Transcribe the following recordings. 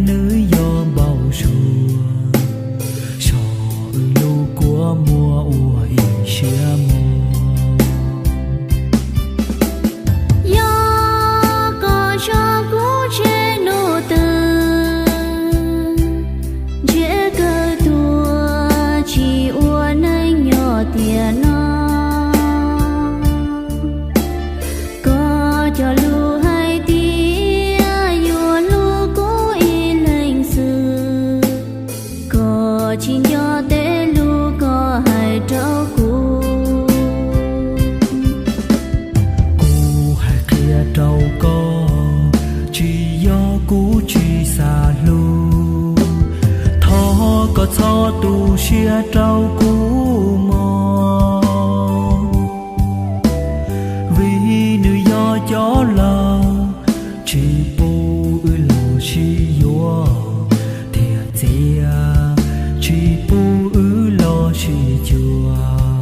nws yog npau suav, so wb lub kua muag ua ib siab mog. Yog koj tso kuv tseg hnub twg, ntsiab kawg tuag tsis ua neej nyob tiam no. Koj cog lus hais tias yuav hlub kuv ib leeg xwb, koj tsis nco tej lus koj hais rau kuv. Kuv hais qhia rau koj, tsis yog kuv tsis xav hlub, thov koj txhob tu siab rau kuv mog. Vim nws yog cov laus, tsis pub wb los sib yuav, thiab txiav tsis pub wb los sib cuag.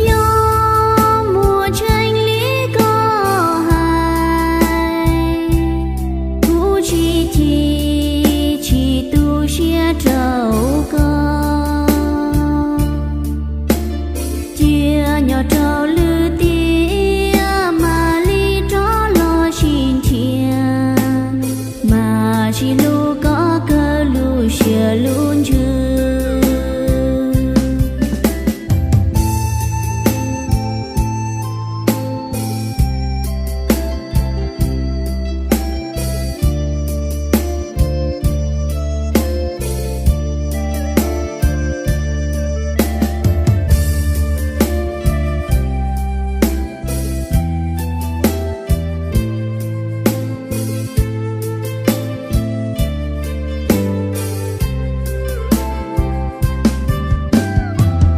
Yog muaj tseeb li koj hais, kuv tsis chim tsis tu siab rau koj. Cia nyob rau lwm tiam mam li rov los sib nrhiav, mas sib hlub kom kawg lub siab lub ntsws.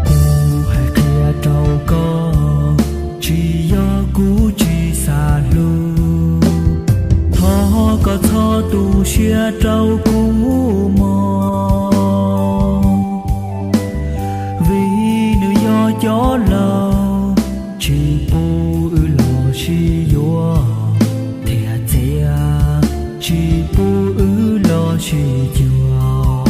Kuv hais qhia rau koj, tsis yog kuv tsis xav hlub, thov koj txhob tu siab rau kuv mog. Vim nws yog cov laus, tsis pub wb los sib yuav, thiab txiav tsis pub wb los sib cuag.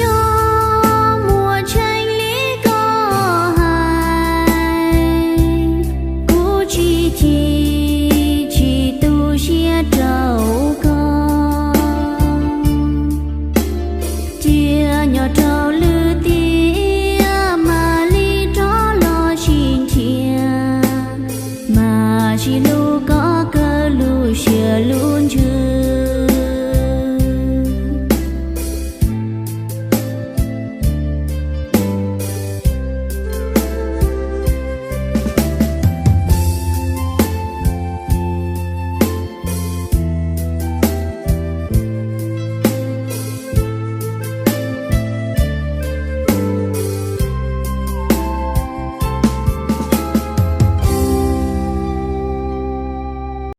Yog muaj tseeb li koj hais, kuv tsis chim tsis tu siab rau koj. Cia nyob rau lwm tiam mam li rov los sib nrhiav, mas sib hlub kom kawg lub siab lub ntsws.